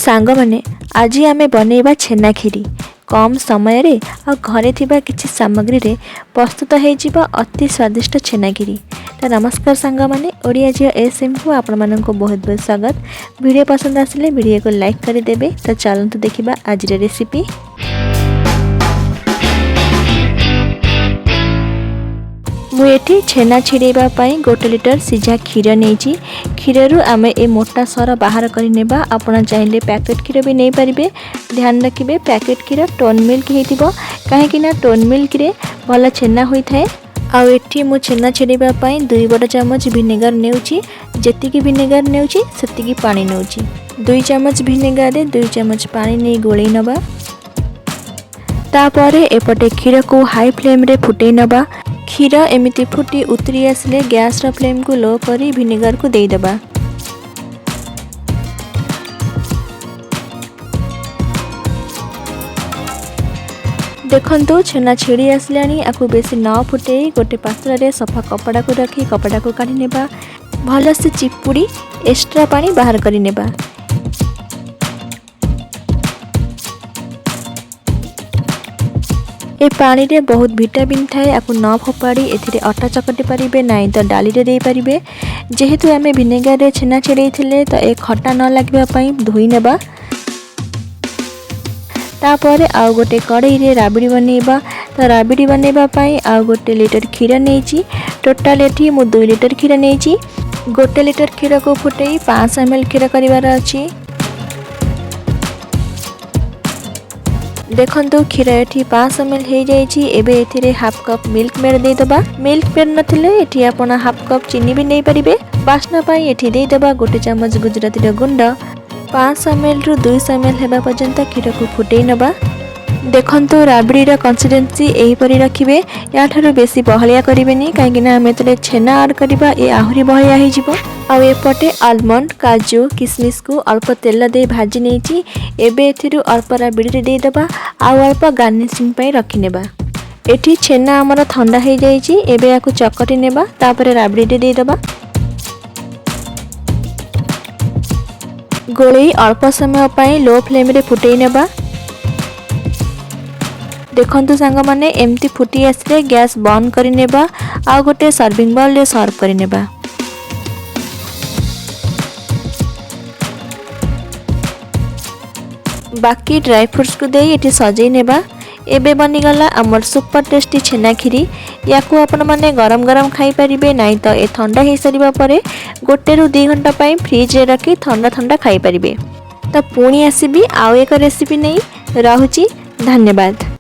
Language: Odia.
ସାଙ୍ଗମାନେ, ଆଜି ଆମେ ବନେଇବା ଛେନା କ୍ଷୀରି। କମ୍ ସମୟରେ ଆଉ ଘରେ ଥିବା କିଛି ସାମଗ୍ରୀରେ ପ୍ରସ୍ତୁତ ହେଇଯିବ ଅତି ସ୍ୱାଦିଷ୍ଟ ଛେନା କ୍ଷୀରି। ତ ନମସ୍କାର ସାଙ୍ଗମାନେ, ଓଡ଼ିଆ ଝିଅ ଏସ୍ଏମ୍କୁ ଆପଣମାନଙ୍କୁ ବହୁତ ବହୁତ ସ୍ୱାଗତ। ଭିଡ଼ିଓ ପସନ୍ଦ ଆସିଲେ ଭିଡ଼ିଓକୁ ଲାଇକ୍ କରିଦେବେ। ତ ଚାଲନ୍ତୁ ଦେଖିବା ଆଜିର ରେସିପି। ମୁଁ ଏଠି ଛେନା ଛିଡ଼େଇବା ପାଇଁ 1 ଲିଟର ସିଝା କ୍ଷୀର ନେଇଛି। କ୍ଷୀରରୁ ଆମେ ଏ ମୋଟା ସର ବାହାର କରି ନେବା। ଆପଣ ଚାହିଁଲେ ପ୍ୟାକେଟ୍ କ୍ଷୀର ବି ନେଇପାରିବେ। ଧ୍ୟାନ ରଖିବେ, ପ୍ୟାକେଟ୍ କ୍ଷୀର ଟୋନ୍ ମିଲ୍କ ହେଇଥିବ, କାହିଁକିନା ଟୋନ୍ ମିଲ୍କରେ ଭଲ ଛେନା ହୋଇଥାଏ। ଆଉ ଏଠି ମୁଁ ଛେନା ଛିଡ଼େଇବା ପାଇଁ 2 ବଡ଼ ଚାମଚ ଭିନେଗାର ନେଉଛି। ଯେତିକି ଭିନେଗାର ନେଉଛି, ସେତିକି ପାଣି ନେଉଛି। 2 ଚାମଚ ଭିନେଗାରରେ 2 ଚାମଚ ପାଣି ନେଇ ଗୋଳେଇ ନେବା। ତାପରେ ଏପଟେ କ୍ଷୀରକୁ ହାଇ ଫ୍ଲେମ୍ରେ ଫୁଟେଇ ନେବା। କ୍ଷୀର ଏମିତି ଫୁଟି ଉତୁରି ଆସିଲେ ଗ୍ୟାସ୍ର ଫ୍ଲେମ୍କୁ ଲୋ କରି ଭିନେଗାରକୁ ଦେଇଦେବା। ଦେଖନ୍ତୁ, ଛେନା ଛିଡ଼ି ଆସିଲାଣି। ଆକୁ ବେଶୀ ନ ଫୁଟେଇ ଗୋଟେ ପାତ୍ରରେ ସଫା କପଡ଼ାକୁ ରଖି କପଡ଼ାକୁ କାଢ଼ି ନେବା। ଭଲସେ ଚିପୁଡ଼ି ଏକ୍ସଟ୍ରା ପାଣି ବାହାର କରି ନେବା। ଏ ପାଣିରେ ବହୁତ ଭିଟାମିନ୍ ଥାଏ। ଆକୁ ନ ଫୋପାଡ଼ି ଏଥିରେ ଅଟା ଚକଟି ପାରିବେ, ନାହିଁ ତ ଡାଲିରେ ଦେଇପାରିବେ। ଯେହେତୁ ଆମେ ଭିନେଗାରରେ ଛେନା ଛିଡ଼େଇଥିଲେ, ତ ଏ ଖଟା ନ ଲାଗିବା ପାଇଁ ଧୋଇ ନେବା। ତାପରେ ଆଉ ଗୋଟେ କଡ଼େଇରେ ରାବିଡ଼ି ବନେଇବା। ତ ରାବିଡ଼ି ବନେଇବା ପାଇଁ ଆଉ 1 ଲିଟର କ୍ଷୀର ନେଇଛି। ଟୋଟାଲ୍ ଏଠି ମୁଁ 2 ଲିଟର କ୍ଷୀର ନେଇଛି। 1 ଲିଟର କ୍ଷୀରକୁ ଫୁଟେଇ 500 ଏମ୍ ଏଲ୍ କ୍ଷୀର କରିବାର ଅଛି। ଦେଖନ୍ତୁ, କ୍ଷୀର ଏଠି 500 ଏମ୍ ଏଲ୍ ହେଇଯାଇଛି। ଏବେ ଏଥିରେ ହାଫ୍ କପ୍ ମିଲ୍କ ମେଡ଼୍ ଦେଇଦେବା। ମିଲ୍କ ମେଡ଼୍ ନଥିଲେ ଏଠି ଆପଣ ହାଫ୍ କପ୍ ଚିନି ବି ନେଇପାରିବେ। ବାସ୍ନା ପାଇଁ ଏଠି ଦେଇଦେବା 1 ଚାମଚ ଗୁଜୁରାତିର ଗୁଣ୍ଡ। 500 ଏମ୍ ଏଲ୍ରୁ 200 ଏମ୍ ଏଲ୍ ହେବା ପର୍ଯ୍ୟନ୍ତ କ୍ଷୀରକୁ ଫୁଟେଇ ନେବା। ଦେଖନ୍ତୁ, ରାବିଡ଼ିର କନସିଷ୍ଟେନ୍ସି ଏହିପରି ରଖିବେ। ୟାଠାରୁ ବେଶୀ ବହଳିଆ କରିବେନି, କାହିଁକିନା ଆମେ ଯେତେବେଳେ ଛେନା ଆଡ଼୍ କରିବା, ଏ ଆହୁରି ବହଳିଆ ହେଇଯିବ। ଆଉ ଏପଟେ ଆଲମଣ୍ଡ, କାଜୁ, କିସମିସକୁ ଅଳ୍ପ ତେଲ ଦେଇ ଭାଜି ନେଇଛି। ଏବେ ଏଥିରୁ ଅଳ୍ପ ରାବିଡ଼ିରେ ଦେଇଦେବା ଆଉ ଅଳ୍ପ ଗାର୍ନିସିଂ ପାଇଁ ରଖିନେବା। ଏଠି ଛେନା ଆମର ଥଣ୍ଡା ହେଇଯାଇଛି। ଏବେ ୟାକୁ ଚକଟି ନେବା, ତାପରେ ରାବିଡ଼ିରେ ଦେଇଦେବା। ଗୋଳେଇ ଅଳ୍ପ ସମୟ ପାଇଁ ଲୋ ଫ୍ଲେମ୍ରେ ଫୁଟେଇ ନେବା। ଦେଖନ୍ତୁ ସାଙ୍ଗମାନେ, ଏମିତି ଫୁଟି ଆସିଲେ ଗ୍ୟାସ୍ ବନ୍ଦ କରିନେବା ଆଉ ଗୋଟେ ସର୍ଭିଂ ବାଉଲରେ ସର୍ଭ କରିନେବା। ବାକି ଡ୍ରାଇ ଫ୍ରୁଟ୍ସକୁ ଦେଇ ଏଠି ସଜେଇ ନେବା। ଏବେ ବନିଗଲା ଆମର ସୁପର ଟେଷ୍ଟି ଛେନା କ୍ଷୀରି। ୟାକୁ ଆପଣମାନେ ଗରମ ଗରମ ଖାଇପାରିବେ, ନାହିଁ ତ ଏ ଥଣ୍ଡା ହେଇସାରିବା ପରେ 1ରୁ 2 ଘଣ୍ଟା ପାଇଁ ଫ୍ରିଜରେ ରଖି ଥଣ୍ଡା ଥଣ୍ଡା ଖାଇପାରିବେ। ତ ପୁଣି ଆସିବି ଆଉ ଏକ ରେସିପି ନେଇ। ରହୁଛି, ଧନ୍ୟବାଦ।